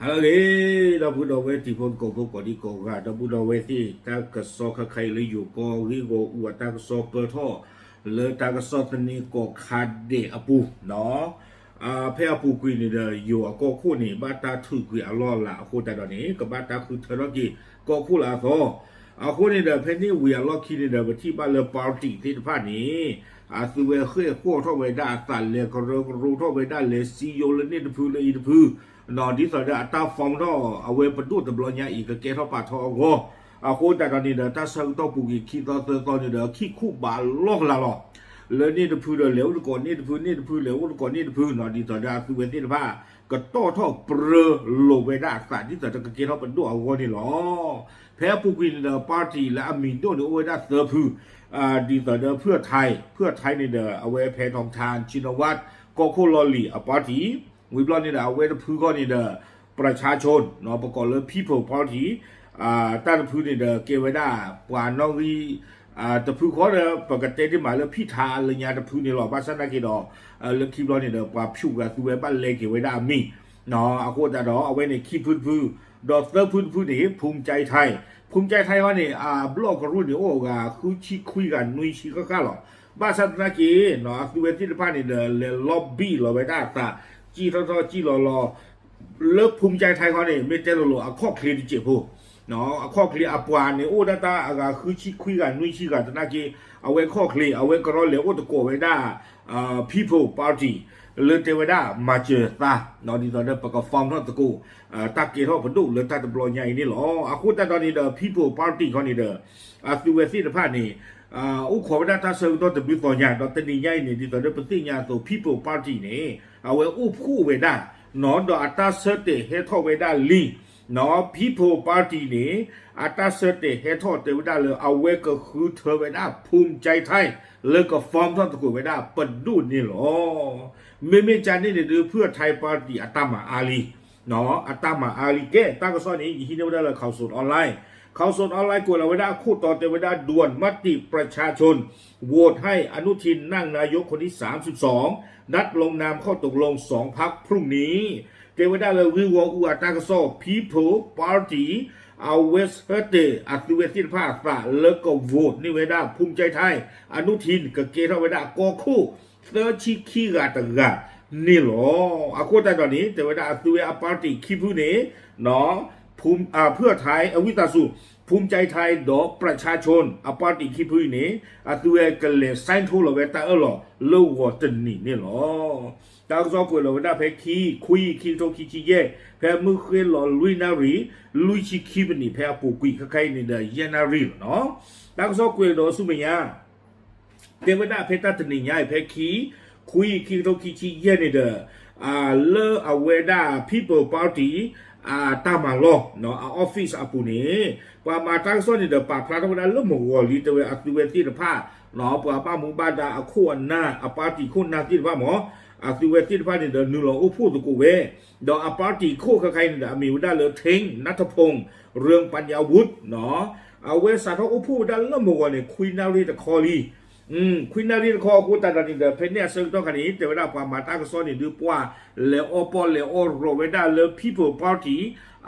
ဟါလၢအဂ့ၤ ဒီပုၢ်ဒီဝဲၢ်တံၤဖိသကိးဖိကိးဒံကိးဂၤ ဒီပုၢ်ဒီဝဲၢ်သ့ၣ် တၢ်ကစီၣ်ခါခါအံၤလၢယိၤကီၢ်ဂ့ၢ်ဂီၢ်အူအတၢ်ကစီၣ်ပၢၢ်ထီၣ် လၢတၢ်ကစီၣ်သန့ကိးခါဒဲးအပူၤ ဖဲအပူၤကွံာ်န့ၣ်ဒီး ယိၤအကီၢ်ခိၣ်န့ၣ် ဘၣ်တၢ်ထုးကွံာ်အလီၢ်အလၤအဃိသတးဒီးန့ၣ် ကဘၣ်တၢ်ဃုထၢထီၣ်က့ၤကီၢ်ခိၣ်လၢအသီ အဃိန့ၣ်ဒီး ဖဲန့ၣ်ဝံၤအလီၢ်ခံန့ၣ်ဒီး ပထံၣ်ဘၣ်လၢ party သ့ၣ်တဖၣ်န့ၣ် အသုဝဲဃ့ၢ်ဃီၣ်ထီၣ်ဝဲဒၣ်အသး လဲၤကရၢကရိထီၣ်ဝဲဒၣ် လဲၤစံယိလၢန့ၣ်တဖုလၢအံၤတဖု ဒ်သိးဒီးအတၢ် form ထီၣ်အဝဲပဒိၣ်တဘျီညါအံၤ ကကဲထီၣ်ပာ်ထီၣ်အဂီၢ် အဃိသတးဒီးန့ၣ်ဒီး တၢ်ဆၢကတီၢ်ပူၤကွံာ်ခံသီသၢသီန့ၣ်ဒီး ခံခူၣ်ဘးလီၢ်ကလာ်လီၤ. လၢန့ၣ်တဖုဒီးလဲၤအိၣ်သကိးန့ၣ်တဖု န့ၣ်တဖုလဲၤအိၣ်သကိးန့ၣ်တဖုနီၤ ဒ်သိးဒီးအသုဝဲသ့ၣ်တဖၣ် ကတီၢ်ထီၣ်ပြၢလိာ်ဝဲဒၣ်အသး ဒ်သိးဒီးကကဲထီၣ်ပဒိၣ်အဂီၢ်န့ၣ်လီၤ. ဖဲအပူၤကွံာ်န့ၣ်ဒီး party လၢအမံၤဒိၣ်န့ၣ်အိၣ်ဝဲဒၣ်သၢဖု ဒ်သိးဒီး ဖုၣ်ထၢၣ် ဖုၣ်ထၢၣ်န့ၣ်ဒီး အဝဲဖဲထီၣ်ထၣ် ကၠံနဝၣ် ကီၢ်ခိၣ်လီၢ်လံၤအ party ဝံၤဘျီန့ၣ်ဒီး အဝဲတဖုဃီန့ၣ်ဒီး ပြၢၡါဆိၣ် ပကိးလၢ People Party တၢ်တဖုန့ၣ်ဒီး ကဲဝဲဒၣ်ပှၤနီၣ်ဂံၢ် တဖုဃီဒီး ပကတဲတ့ၢ်မးလၢ ဖံၣ်ထါလၢညါတဖုန့ၣ်လီၤ. ဘၣ်ဆၣ်သနာ်က့ဒီး လၢခံဘျီန့ၣ်ဒီး ပှၤဖၠူးဂၤသုဝဲဘၣ်လဲက့ၤဝဲဒၣ်အမံၤ အဃိသတးဒီး အဝဲန့ၣ်ခံဖုတဖု ဒီးသၢဖုတဖုန့ၣ် ဖူၣ်ကၠဲးထၢၣ် ဖူၣ်ကၠဲးထၢၣ်ဃီန့ၣ် အဘျီၣ်ကရူၢ်န့ၣ် အိၣ်အဂၤဃုဆံခွံဂၤနွံဆံဃၣ်ဃၣ်လီၤ. ဘၣ်ဆၣ်သနာ်က့ အသုဝဲသ့ၣ်တဖၣ်န့ၣ်ဒီး လဲၤလီၤဘံၣ်လီၤဝဲဒၣ်အသး ကံၣ်ထီၣ်ထီၣ်ကံၣ်လီၤလီၤ လၢဖူၣ်ကၠဲးထၢၣ်ဃီန့ၣ် မ့ၢ်တဲလိၤလိၤ အခီၣ်ချ့တစဲးဖိ အခီၣ်ချ့အပှၤန့ၣ် အိၣ်ဒၣ်တၢ်အဂၤဃုဆံခွံဂၤနွံဆံဂၤသနာ်က့ အဝဲခီၣ်ချ့ အဝဲကရီလဲၤအိၣ်သကိးဝဲဒၣ် People Party လၢတဲဝဲဒၣ်မၤစၢၤသး ဒ်သိးဒီးပက form ထီၣ်သကိး တၢ်ကဲထီၣ်ပဒိၣ်လၢတၢ်တဘျီညါအံၤန့ၣ်လီၤ. အဃိသတးဒီးန့ၣ်ဒီး People Party ခီန့ၣ်ဒီး အသုဝဲသ့ၣ်တဖၣ်န့ၣ် အိၣ်ခိးဝဲဒၣ်တၢ်ဆၢကတီၢ်တဘျုးသီညါ ဒီးတနံၤညါအံၤန့ၣ် ဒ်သိးဒီးပသ့ၣ်ညါအသိး People Party န့ၣ် အဝဲအိၣ်ဖှိၣ်ဝဲဒၣ် ဒီးအတၢ်ဆၢတဲာ်ဟဲထီၣ်ဝဲဒၣ်လံ People Party န့ၣ် အတၢ်ဆၢတဲာ်ဟဲထီၣ်တဲဝဲဒၣ်လၢ အဝဲကဃုထၢဝဲဒၣ် ဖူၣ်ကၠဲးထၢၣ် လၢက form ထီၣ်သကိးဝဲဒၣ်ပဒိၣ်န့ၣ်လီၤ. မ့မ့ၢ်ကန့ၣ်န့ၣ်ဒုး ဖုၣ်ထၢၣ် party အတၢ်မၤအါလံ အတၢ်မၤအါလံ ကဲ တၢ်ကစီၣ်န့ၣ် ယဟံးန့ၢ်ဝဲဒၣ်လၢ Khaosod Online, Khaosod Online ကွဲးလီၤဝဲဒၣ်အခိၣ်တီတဲဝဲဒၣ် ด่วน มติประชาชน โหวตให้อนุทินนั่งนายกคนที่สามสิบสอง นัดลงนามข้อตกลงสองพรรคพรุ่งนี้ တဲဝဲဒၣ်လၢဂ့ၢ်ဂီၢ်အူအတၢ်ကစီၣ် People Party အဝဲဆၢတဲာ်အသုဝဲသ့ၣ်တဖၣ်အသးလၢက vote န့ၢ်ဝဲဒၣ် ဖူၣ်ကၠဲးထၢၣ် အနုထိန် ကကဲထီၣ်ဝဲဒၣ်ကီၢ်ခိၣ် သၢဆံခံဂၤတဂၤန့ၣ်လီၤ. အဃိသတးဒီးန့ၣ် တဲဝဲဒၣ်အသုဝဲအ party ခံဖုန့ၣ် ဖုၣ်ထၢၣ် အဝံသးစူၤ ဖူၣ်ကၠဲးထၢၣ် ဒီး ပြၢၡါဆိၣ် အ party ခံဖုအံၤန့ၣ် အသုဝဲကလဲၤ sign ထိလီၤဝဲတၢ်အၢၣ်လီၤလၢဂီၤတနံၤန့ၣ်လီၤ. တၢ်ကစီၣ်ကွဲးလီၤဝဲဒၣ်ဖဲခံ ခွံ ခံကထိခံဆံယဲၢ် ဖဲမုၢ်ဃ့လီၤလွံၢ်နၣ်ရံၣ် လွံၢ်ဆံခံမံးနံး ဖဲအပူၤကွံာ်ခဲခါအံၤန့ၣ်ဒီး ယဲၢ်နၣ်ရံၣ်လီၤနီၤ. တၢ်ကစီၣ်ကွဲးဒီးဆူမဲာ်ညါ တဲဝဲဒၣ်ဖဲတၢ်တနံၤညါအံၤဖဲခံ ခွံ ခံကထိခံဆံယဲၢ်န့ၣ်ဒီး လၢအဝဲဒၣ် People Party အတၢ်မၤလီၢ် အ office အပူၤန့ၣ် ပှၤမၤတၢ်ကစီၣ်န့ၣ်ဒီး ပာ်ဖျါထီၣ်ဝဲဒၣ်လၢမုၢ်ဂီၤလံ တဲဝဲအသုဝဲသ့ၣ်တဖၣ် ပှၤဘၣ်မူဘၣ်ဒါအခိၣ်အနၢ် အ party ခိၣ်နၢ်သ့ၣ်တဖၣ်မ့ၢ် အသုဝဲသ့ၣ်တဖၣ်န့ၣ်ဒီး နုာ်လီၤအိၣ်ဖှိၣ်သကိးဝဲ ဒီးအ party ခိၣ်ခဲခါအံၤန့ၣ်ဒီး အမံၤဝဲဒၣ်လၢ ထ့ၣ် နၢထဖူၣ် ရိၣ်ပၠၣ်ဝူၣ် အဝဲစးထီၣ်အိၣ်ဖှိၣ်ဝဲဒၣ်လၢမုၢ်ဂီၤန့ၣ် ခွံနၣ်ရံၣ်တခီလံ ခွံနၣ်ရံၣ်တခီအဃိသတးဒီးန့ၣ်ဒီး ဖဲန့ၣ်အဆၢကတီၢ်ခါန့ၣ် တဲဝဲဒၣ်ပှၤမၤတၢ်ကစီၣ်န့ၣ်ဒုး ပှၤလဲၤအီၣ်ပီၣ်လဲၤအီၣ်ရီၤဝဲဒၣ်လၢ People Party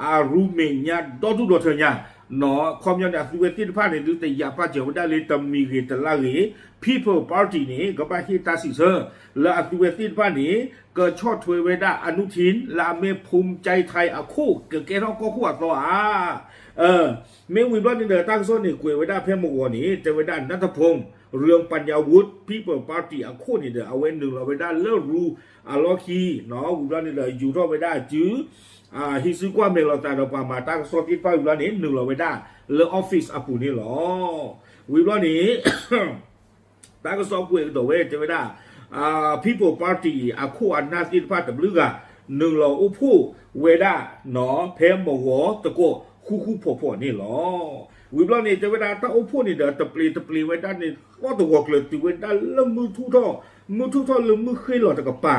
အရူမ့ၢ်ညါဒီဒူၣ်ဒီထၢညါ ခီပညီန့ၣ် အသုဝဲသ့ၣ်တဖၣ်န့ၣ်ဒုး တယာ်ပာ်စၢၤဝဲဒၣ်လၢတမံၤဂ့ၤတလါဂ့ၤ People Party န့ၣ် ကဘၣ်ဟ့ၣ်တၢ်စံးဆၢ လၢအသုဝဲသ့ၣ်တဖၣ်န့ၣ် ကဆီၣ်ထွဲဝဲဒၣ်အနုထိန် လၢအမ့ၢ်ဖူၣ်ကၠဲးထၢၣ်အခိၣ် ကကဲထီၣ်ကီၢ်ခိၣ်အသီဧါ မ့ၢ်ဝံၤဘျီန့ၣ်ဒီး တၢ်ကစီၣ်န့ၣ်ကွဲးဝဲဒၣ်ဖဲမုၢ်ဂီၤန့ၣ် တဲဝဲဒၣ် နၢထဖူၣ် ရိၣ်ပၠၣ်ဝူၣ် People Party အခိၣ်န့ၣ်ဒီး အဝဲနုာ်လီၤဝဲဒၣ်လၢရူအလီၢ်ခံ ဝံၤဘျီန့ၣ်ဒီး ယူၤထီၣ်ဝဲဒၣ်အစု ဟံးစုကွၢ်မဲာ်လိာ်သးဒီးပှၤမၤတၢ်ကစီၣ်သ့ၣ်တဖၣ်ဝံၤဘျီန့ၣ် နုာ်လီၤဝဲဒၣ်လၢ office အပူၤန့ၣ်လီၤ. ဝံၤဘျီန့ၣ် တၢ်ကစီၣ်ကွဲးကဒီးဝဲတဲဝဲဒၣ် People Party အခိၣ်အနၢ်သ့ၣ်တဖၣ်တဘျုးဂၤ နုာ်လီၤအိၣ်ဖှိၣ်ဝဲဒၣ် ဖဲမုၢ်ဂီၤသကိးဃူဃူဖိးဖိးန့ၣ်လီၤ. ဝံၤဘျီန့ၣ် တဲဝဲဒၣ်တၢ်အိၣ်ဖှိၣ်န့ၣ်ဒီး တပျ့ၤတပျ့ၤဝဲဒၣ်န့ၣ် သီၣ်တဂီၤကျၢၤတုၤဝဲဒၣ်လၢမုၢ်ထူၣ်ထီၣ် မုၢ်ထူၣ်ထီၣ်လၢမုၢ်ဃ့လီၤတကပၤ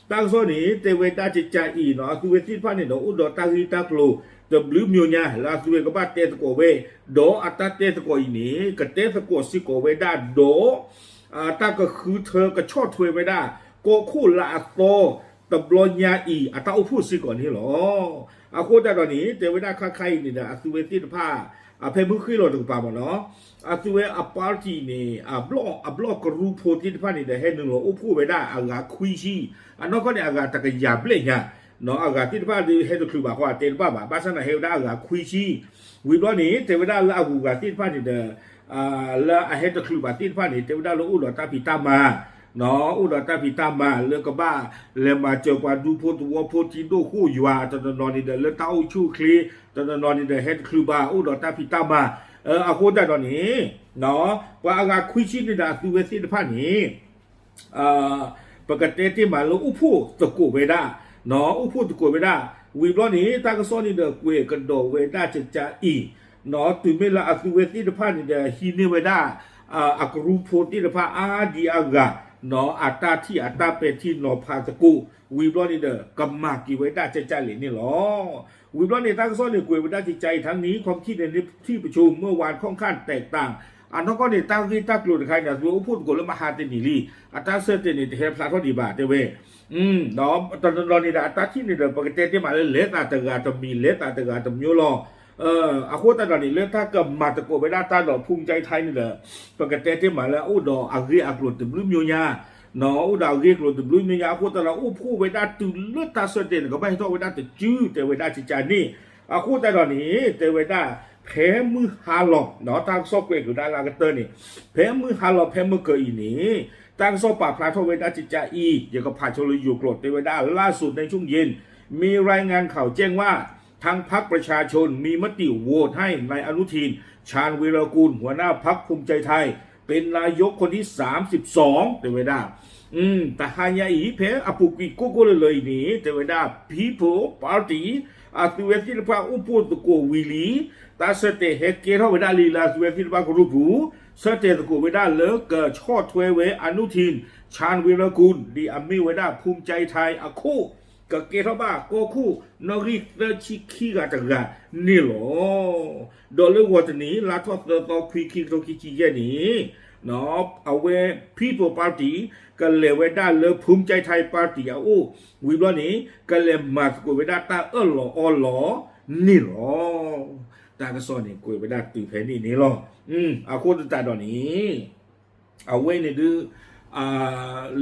တၢ်ကစီၣ်န့ၣ် တဲဝဲဒၣ်ကကးအံၤနီၤ အသုဝဲသ့ၣ်တဖၣ်န့ၣ်ဒီး အိၣ်ဒီးတၢ်ဂ့ၢ်တၢ်ကျိၤတဘျုးမျိၤညါ လၢအသုဝဲကဘၣ်တဲသကိးဝဲ ဒီးအတၢ်တဲသကိးအံၤန့ၣ် ကတဲသကိးစ့ၢ်ကီးဝဲဒၣ်ဒီး တၢ်ကဃုထၢကဆီၣ်ထွဲဝဲဒၣ် ကီၢ်ခိၣ်လၢအသီ တဘျီညါအံၤ အတၢ်အိၣ်ဖှိၣ်စ့ၢ်ကီးန့ၣ်လီၤ. အဃိသတးဒီးန့ၣ် တဲဝဲဒၣ်ခါခါအံၤန့ၣ်ဒီး အသုဝဲသ့ၣ်တဖၣ် အဖဲမုၢ်ဃ့ၢ်လီၤတကပၤမ့ၢ်နီၤ, အသုဝဲအ party န့ၣ် အဘျီၣ် အဘျီၣ်ကရူၢ်ဖိသ့ၣ်တဖၣ်န့ၣ်ဒီး ဟဲနုာ်လီၤအိၣ်ဖှိၣ်ဝဲဒၣ်အဂၤခွံဆံ, အနီၢ်ကီၢ်န့ၣ် အဂၤတကယၤဘျဲၣ်ညါ, အဂၤသ့ၣ်တဖၣ်ဒီးဟဲတချုးဘၣ်ဃီအတဲတဘၣ်ဘၣ်, ဘၣ်ဆၣ်န့ၣ်ဟဲဝဲဒၣ်အဂၤခွံဆံ, ဝံၤဘျီန့ၣ် တဲဝဲဒၣ်လၢအဂုၤအဂၤသ့ၣ်တဖၣ်န့ၣ်ဒီး လၢအဟဲတချုးဘၣ်သ့ၣ်တဖၣ်န့ၣ် တဲဝဲဒၣ်လၢအိၣ်ဒီးတၢ်ဖံးတၢ်မၤ, အိၣ်ဒီးတၢ်ဖံးတၢ်မၤလၢကဘၣ်လဲၤမၤစၢၤပှၤဒူဖိသဝီဖိထံဒိၣ်ဃိၣ်ယွၤ တနီၤနီၤန့ၣ်ဒီးလၢတၢ်အိၣ်ဆူၣ်အိၣ်ချ့, တနီၤနီၤန့ၣ်ဒီးဟဲတချုးဘၣ် အိၣ်ဒီးတၢ်ဖံးတၢ်မၤ, အဃိသတးဒီးန့ၣ် ပှၤအဂၤခွံဆံန့ၣ်ဒီးအသုဝဲသ့ၣ်တဖၣ်န့ၣ် ပကတဲတ့ၢ်မးလၢအိၣ်ဖှိၣ်သကိးဝဲဒၣ်, အိၣ်ဖှိၣ်သကိးဝဲဒၣ်, ဝံၤဘျီန့ၣ် တၢ်ကစီၣ်န့ၣ်ဒီးကွဲးကဒီးဝဲဒၣ်ကကါအံၤ, တုၤမ့ၢ်လၢအသုဝဲသ့ၣ်တဖၣ်န့ၣ်ဒီးဟံးန့ၢ်ဝဲဒၣ် အကရူၢ်ဖိသ့ၣ်တဖၣ်အါဒံအါဂၤ, အတၢ်ထံၣ်အတၢ်ပဲာ်ထံနီၤဖးသကိး, ဝံၤဘျီန့ၣ်ဒီး ကမၤက့ၤဝဲဒၣ်ကကါလဲၣ်န့ၣ်လီၤ. ဝံၤဘျီန့ၣ် တၢ်ကစီၣ်န့ၣ်ကွဲးဝဲဒၣ်ကကါအံၤ ทั้งนี้ ความคิดเห็นที่ประชุมเมื่อวานค่อนข้างแตกต่าง အနီၢ်ကီၢ်န့ၣ် တၢ်ဂ့ၢ်တၢ်ကျိၤတခါအံၤန့ၣ် အသုဝဲအိၣ်ဖှိၣ်သကိးလၢမဟါတနံၤလံ, အတၢ်ဆၢတဲာ်န့ၣ် တဟဲဖျါထီၣ်ဒံးဘၣ် တဲဝဲ တနီၤနီၤန့ၣ်ဒီး အတၢ်ထံၣ်န့ၣ်ဒီး ပကတဲတ့ၢ်မးလၢ လဲၤသးတဂၤတမံၤ လဲၤသးတဂၤတမျိုးလီၤ. အဃိသတးဒီးန့ၣ် လၢတၢ်ကမၤသကိးဝဲဒၣ်တၢ်ဒီး ภูมิใจไทย န့ၣ်ဒီး ပကတဲတ့ၢ်မးလၢ အိၣ်ဒီးအဂ့ၢ်အကျိၤတဘျုးမျိုးညါ, အိၣ်ဒီးအဂ့ၢ်အကျိၤတဘျုးမျိုးညါ အဃိသတးဒီး အိၣ်ဖှိၣ်ဝဲဒၣ်တုၤလၢတၢ်ဆၢတဲာ်န့ၣ် ကဘၣ်ဟဲထီၣ်ဝဲဒၣ်တစု တဲဝဲဒၣ်ကကါန့ၣ်, အဃိသတးဒီးန့ၣ် တဲဝဲဒၣ် ဖဲမုၢ်ဟါလီၤ တၢ်ကစီၣ်ကွဲးကဒါလၢအကတၢၢ်န့ၣ်, ဖဲမုၢ်ဟါလီၤ ဖဲမုၢ်ကၢၤအံၤန့ၣ် တၢ်ကစီၣ်ပာ်ဖျါထီၣ်ဝဲဒၣ်ကကါအံၤ ယကဖးဆိလၢယိၤကျိာ် တဲဝဲဒၣ် ล่าสุดในช่วงเย็น มีรายงานข่าวแจ้งว่า ทางพรรคประชาชนมีมติโหวตให้นายอนุทิน ชาญวีรกูล หัวหน้าพรรคภูมิใจไทย เป็นนายกคนที่สามสิบสอง တဲဝဲဒၣ် တဟါညါအံၤ ဖဲအပူၤကွံာ်ကိၢ်ကိၢ်လၢၤလၢၤအံၤန့ၣ် တဲဝဲဒၣ် People Party အသုဝဲသ့ၣ်တဖၣ်အိၣ်ဖှိၣ်သကိးဝံၤလံ, တၢ်ဆၢတဲာ်ဟဲကဲထီၣ်ဝဲဒၣ်လံလၢအသုဝဲသ့ၣ်တဖၣ်ကရူၢ်ပူၤ, ဆၢတဲာ်သကိးဝဲဒၣ်လၢကဆီၣ်ထွဲဝဲ อนุทิน ชาญวีรกูล ဒ်အမ့ၢ်ဝဲဒၣ် ภูมิใจไทย အခိၣ် ကကဲထီၣ်ဘၣ်ကီၢ်ခိၣ် နီၣ်ဂံၢ်သၢဆံခံဂၤတဂၤန့ၣ်လီၤ. ဒီးလၢဂီၤတနံၤ လါထီၣ်သၢသီ ခွံ ခံကထိခံဆံယဲၢ်န့ၣ် အဝဲ People Party ကလဲၤဝဲဒၣ်လၢ ภูมิใจไทย Party အအိၣ် ဝံၤဘျီန့ၣ် ကလဲၤမၤသကိးဝဲဒၣ်တၢ်အၢၣ်လီၤအီလီၤန့ၣ်လီၤ. တၢ်ကစီၣ်န့ၣ် ကွဲးဝဲဒၣ်တုၤဖဲန့ၣ်န့ၣ်လီၤ. အဃိသတးဒီးန့ၣ် အဝဲန့ၣ်ဒုး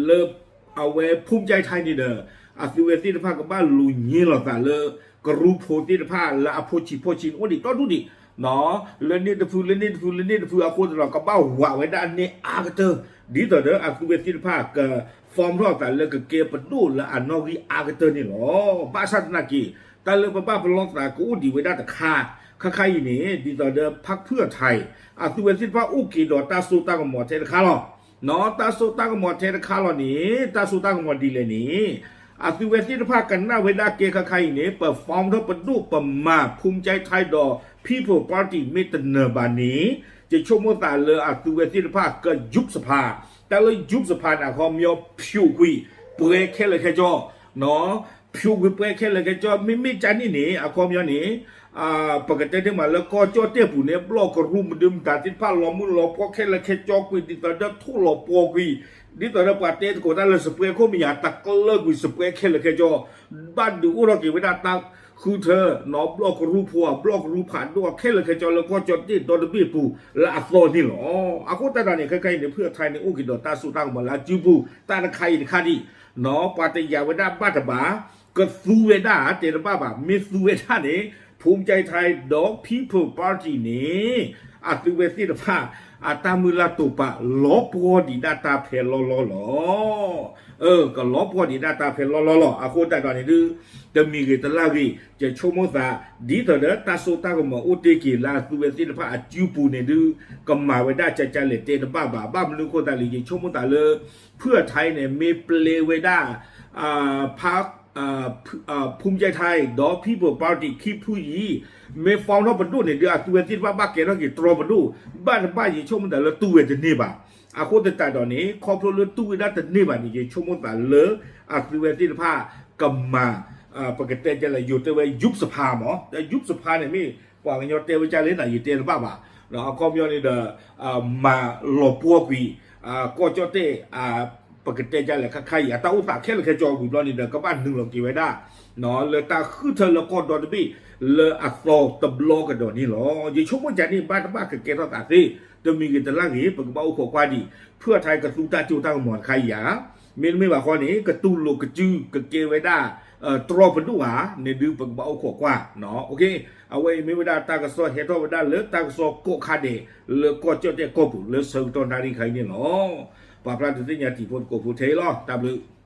လၢ အဝဲ ภูมิใจไทย န့ၣ်ဒီး အသုဝဲသ့ၣ်တဖၣ်ကဘၣ်လူၤညံလိာ်သးလၢ ကရူၢ်ဖိသ့ၣ်တဖၣ်လၢအဖိဆံးဖိဆံးန့ၣ် အိၣ်ဒံးတီဒူၣ်ဒံး လၢန့ၣ်တဖု လၢန့ၣ်တဖု လၢန့ၣ်တဖု အဃိသတးဒီး ကဘၣ်ဝးဝဲဒၣ်န့ၢ်အါကတၢၢ် ဒ်သိးဒီးအသုဝဲသ့ၣ်တဖၣ်က form ထီၣ်အသးလၢကကဲပဒိၣ်လၢအနီၣ်ဂံၢ်အါကတၢၢ်န့ၣ်လီၤ. ဘၣ်ဆၣ်သနာ်က့ တၢ်လၢပဘၣ်ပလီၢ်သးကအိၣ်ဒံးဝဲဒၣ်တခါ ခါခါအံၤန့ၣ် ဒ်သိးဒီး พรรคเพื่อไทย အသုဝဲသ့ၣ်တဖၣ်အိၣ်က့ၤဒီးတၢ်စိတၢ်ကမီၤထဲတခါလီၤ. တၢ်စိတၢ်ကမီၤထဲတခါလီၤန့ၣ် တၢ်စိတၢ်ကမီၤဒ်လဲၣ်န့ၣ် အသုဝဲသ့ၣ်တဖၣ်ကနၣ်ဝဲဒၣ်ကဲခါခါအံၤန့ၣ် ပ form ထီၣ်ပဒိၣ်ပမၤ ภูมิใจไทย ဒီး People Party မ့ၢ်တနၢၤဘၣ်န့ၣ် ယဆိကမိၣ်သးလၢအသုဝဲသ့ၣ်တဖၣ်က ยุบสภา တၢ်လၢ ยุบสภา န့ၣ် အခီပညီ ဖျိးကွံာ် ပှဲၤခဲလၢာ်ခဲဆ့ ဖျိးကွံာ်ပှဲၤခဲလၢာ်ခဲဆ့ မ့မ့ၢ်ကန့ၣ်န့ၣ် အခီပညီန့ၣ် ပကတဲတ့ၢ်မးလၢကီၢ်ကၠီၣ်တဲၣ်ပူၤန့ၣ် ဘျီၣ်ကရူၢ်မဒုမတၤသ့ၣ်တဖၣ် လီၤမုၢ်လီၤပှီၢ်ခဲလၢာ်ခဲဆ့ကွံာ် ဒ်သိးဒီးထိၣ်လီၤပှီၢ်ကွံာ် ဒ်သိးဒီးပှၤတဲသကိးတၢ်လၢစပွဲခိၣ်မဲာ်ညါ တကျၢၢ်ကွံာ်စပွဲခဲလၢာ်ခဲဆ့ ဘၣ်ဒုးအိၣ်ထီၣ်က့ၤဝဲဒၣ်တၢ်ဃုထၢ ဘျီၣ်ကရူၢ်ဖိ ဘျီၣ်ကရူၢ်ဖးဒိၣ်ခဲလၢာ်ခဲဆ့လၢကီၢ်ကၠီၣ်တဲၣ်ဒီတဘ့ၣ်ပူၤလၢအသီန့ၣ်လီၤ. အဃိသတးဒီးန့ၣ် ခဲခါအံၤန့ၣ် ဖုၣ်အထါန့ၣ် အိၣ်က့ၤဒီးတၢ်စိတၢ်ကမီၤလၢအစုပူၤ တၢ်တခါအံၤတခါဒံး ပှၤတယာ်ဝဲဒၣ်ဘၣ်တဘၣ် ကသူဝဲဒၣ်တဲတဘၣ်ဘၣ် မ့ၢ်သူဝဲဒၣ်န့ၣ် ภูมิใจไทย ဒီး People Party န့ၣ် အသုဝဲသ့ၣ်တဖၣ် အတၢ်မုၢ်လၢ်တိာ်ပာ် လီၤပှီၢ်ဒံးဒၣ်တၢ်ဖဲလီၢ်လီၢ်လီၤ. ကလီၤပှီၢ်ဒံးဒၣ်တၢ်ဖဲလီၢ်လီၢ်လီၤ. အဃိသတးဒီးန့ၣ်ဒုး တမံၤဂ့ၤတလၢ်ဂ့ၤ ယဆိကမိၣ်သး ဒ်သိးဒီးတၢ်စိတၢ်ကမီၤအိၣ်တ့ၢ်က့ၤလၢအသုဝဲသ့ၣ်တဖၣ်အစုပူၤန့ၣ်ဒုး ကမၤဝဲဒၣ်ကကလဲၣ်တဲတဘၣ်ဘၣ်. ဘၣ်မနုၤအဃိသတးလဲၣ် ယဆိကမိၣ်သးလၢ ဖုၣ်အထါအံၤန့ၣ် မ့ၢ်ပျဲဝဲဒၣ် ဖး ภูมิใจไทย ဒီး People Party ခံဖုအံၤ မ့ၢ် form ထီၣ်ပဒိၣ်န့ၣ်ဒုး အသုဝဲသ့ၣ်တဖၣ်ဘၣ်ကဲထီၣ်က့ၤတြီပဒိၣ် ဘၣ်တဘၣ် ယဆိကမိၣ်သးလၢတူၢ်ဝဲတန့ၢ်ဘၣ်. အဃိသတးဒီးန့ၣ် ခီဖျိလၢတူၢ်ဝဲဒၣ်တန့ၢ်ဘၣ်န့ၣ် ယဆိကမိၣ်သးလၢ အသုဝဲသ့ၣ်တဖၣ် ကမၤ ပကတဲဒ်လဲၣ် ယိၤတဲဝဲ ยุบสภา မး ยุบสภา န့ၣ်မ့ၢ် ပှၤကညီတဲဝဲဒ်လဲၣ်န့ၣ် ယတဲတဘၣ်ဘၣ်. အခီပညီန့ၣ်ဒီး မၤလီၤပှီၢ်ကွံာ် ကီၢ်ကၠီၣ်တဲၣ် ပကတဲဒ်လဲၣ်ခါခါအံၤ အတၢ်အိၣ်သးခဲလၢာ်ခဲဆ့ဝံၤဘျီန့ၣ်ဒီး ကဘၣ်နုာ်လီၤက့ၤဝဲဒၣ် လၢတၢ်ဃုထၢလၢကီၢ်ဒီတဘ့ၣ် လၢအသီတဘျီကဒီးန့ၣ်လီၤ. ယဆိကမိၣ်ကန့ၣ် ဘၣ်တဘၣ်ကကဲထီၣ်သးသ့, တမံၤဂ့ၤတလၢ်ဂ့ၤ ပကဘၣ်အိၣ်ခိးကွၢ်ဒံး ဖုအထါကသူတၢ်စိတၢ်ကမီၤတခါအံၤဧါ. မ့တမ့ၢ်ဘၣ်ဃီန့ၣ် ကတူၢ်လိာ်ကစုကကဲဝဲဒၣ် တြီပဒိၣ်ဧါန့ၣ်ဒုး ပကဘၣ်အိၣ်ခိးကွၢ်. အဝဲအံၤမ့ၢ်ဝဲဒၣ်တၢ်ကစီၣ်ဟဲထီၣ်ဝဲဒၣ်လၢတၢ်ကစီၣ်ကိးခါဒဲး လၢကီၢ်ကၠီၣ်တဲၣ်ကီၢ်ပူၤ လၢဆၢကတီၢ်နၣ်ရံၣ်ခါအံၤန့ၣ်လီၤ. ပာ်ဖျါဒုးသ့ၣ်ညါတံၤဖိသကိးဖိထဲအံၤလီၤ. တၢ်ဘျုး